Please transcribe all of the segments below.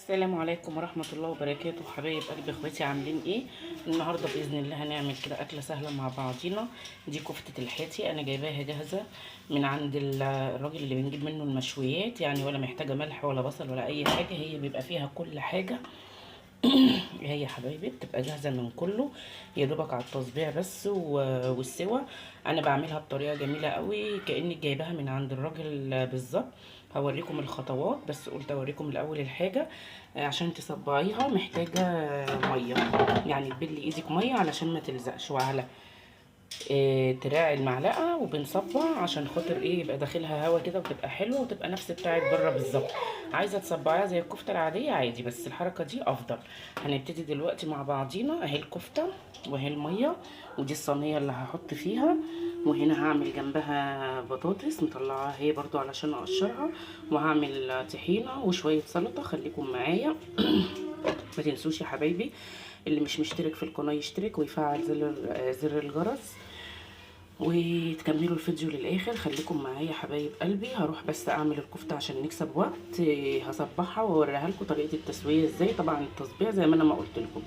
السلام عليكم ورحمة الله وبركاته. حبايب قلب اخواتي، عاملين ايه النهاردة؟ بإذن الله هنعمل كده أكلة سهلة مع بعضينا. دي كفتة الحاتي، انا جايباها جاهزة من عند الراجل اللي بنجيب منه المشويات، يعني ولا محتاجة ملح ولا بصل ولا اي حاجة، هي بيبقى فيها كل حاجة. هي يا حبايبي بتبقى جاهزة من كله، يا دوبك على التصبيع بس والسوى. انا بعملها بطريقة جميلة قوي كأنك جايباها من عند الراجل بالظبط. هوريكم الخطوات، بس قلت اوريكم الاول الحاجة. عشان تصبعيها محتاجه مية، يعني تبلي ايدك مية علشان ما تلزقش، وعلى تراعي المعلقة وبنصبع عشان خاطر ايه، يبقى داخلها هوا كده وتبقى حلوة وتبقى نفس بتاعه بره بالظبط. عايزه تصبعيها زي الكفتة العادية عادي، بس الحركة دي افضل. هنبتدي دلوقتي مع بعضينا. اهي الكفتة واهي المية، ودي الصينية اللي هحط فيها، وهنا هعمل جنبها بطاطس مطلعاها هي برضو علشان اقشرها، وهعمل طحينه وشوية سلطة. خليكم معايا. ما تنسوش يا حبايبي اللي مش مشترك في القناة يشترك ويفعل زر الجرس وتكملوا الفيديو للاخر. خليكم معايا حبايب قلبي. هروح بس اعمل الكفتة عشان نكسب وقت. هصبحها واوريها لكم طريقه التسوية ازاي. طبعا التصبيع زي ما انا ما قلت لكم،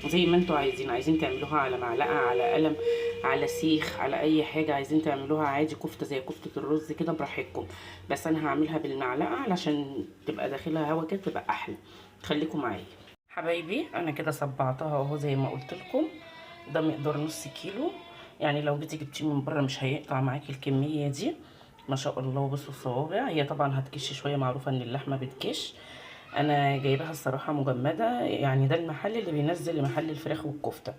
زي ما انتوا عايزين تعملوها على معلقه، على قلم، على سيخ، على اي حاجة عايزين تعملوها عادي، كفته زي كفته الرز كده براحتكم، بس انا هعملها بالمعلقه علشان تبقى داخلها هوا كده تبقى احلى. خليكم معايا حبايبي. انا كده صبعتها اهو زي ما قلت لكم. ده مقدار نص كيلو، يعني لو جيتي جبتيه من بره مش هيقطع معاكي الكمية دي ما شاء الله. بصوا الصوابع، هي طبعا هتكش شوية، معروفة ان اللحمة بتكش. انا جايباها الصراحة مجمده، يعني ده المحل اللي بينزل لمحل الفراخ والكفته،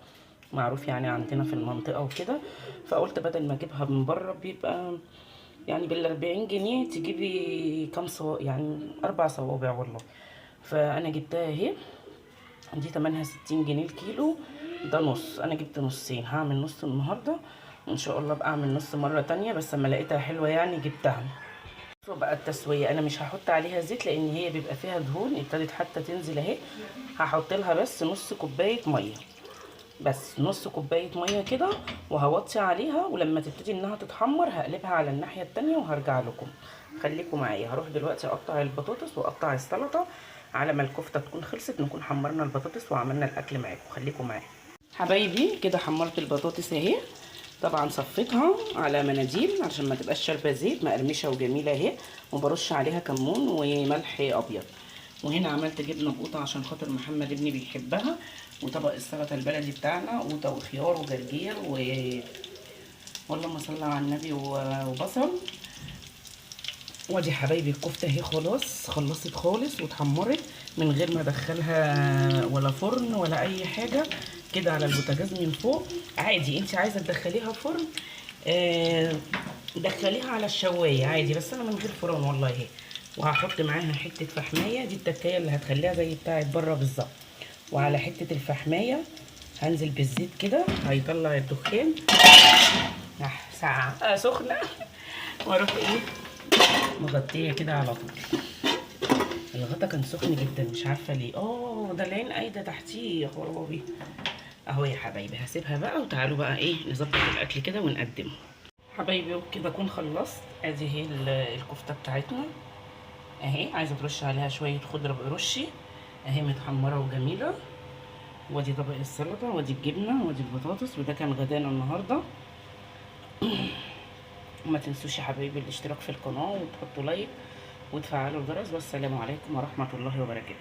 معروف يعني عندنا في المنطقة وكده. فقلت بدل ما اجيبها من بره بيبقى يعني بال40 جنيه تجيبي كام صوابع، يعني 4 صوابع والله. فانا جبتها اهي، دي تمنها 60 جنيه الكيلو، ده نص، انا جبت نصين، هعمل نص النهارده وان شاء الله بقى اعمل نص مرة تانية، بس اما لقيتها حلوة يعني جبتها. بقى التسوية انا مش هحط عليها زيت لان هي بيبقى فيها دهون، ابتدت حتى تنزل اهي. هحط لها بس نص كوباية مية، بس نص كوباية مية كده، وهوطي عليها، ولما تبتدي انها تتحمر هقلبها على الناحية التانية وهرجع لكم. خليكم معايا. هروح دلوقتي اقطع البطاطس واقطع السلطة على ما الكفتة تكون خلصت، نكون حمرنا البطاطس وعملنا الاكل معاكم. خليكم معايا حبايبي. كده حمرت البطاطس اهي، طبعا صفيتها على مناديل عشان ما تبقاش شاربه زيت، مقرمشه وجميلة اهي، وبرش عليها كمون وملح ابيض. وهنا عملت جبنه بقوطه عشان خاطر محمد ابني بيحبها، وطبق السلطة البلدي بتاعنا، قوطه وخيار وجرجير و والله صلى على النبي وبصل. وادي حبايبي الكفتة اهي خلاص خلصت خالص واتحمرت من غير ما ادخلها ولا فرن ولا اي حاجة، كده على البوتاجاز من فوق عادي. انت عايزه تدخليها فرن دخليها على الشوايه عادي، بس انا من غير فرن والله اهي. وهحط معاها حتة فحمايه، دي التكايه اللي هتخليها زي بتاعه بره بالظبط. وعلى حتة الفحمايه هنزل بالزيت كده، هيطلع الدخان. ساعة سخنة. واروح ايه مغطيه كده على طول. الغطا كان سخن جدا مش عارفه ليه. ده العين قايدة تحتيه يا خرابي. اهو يا حبايبي هسيبها بقى، وتعالوا بقى ايه نظبط الاكل كده ونقدمه حبايبي. وكده اكون خلصت. ادي هي الكفتة بتاعتنا اهي، عايزه ترش عليها شوية خضرة برشي اهي، متحمره وجميلة. وادي طبق السلطة، وادي الجبنة، وادي البطاطس. وده كان غدانا النهارده. وما تنسوش يا حبايبي الاشتراك في القناة وتحطوا لايك وتفعلوا الجرس. والسلام عليكم ورحمة الله وبركاته.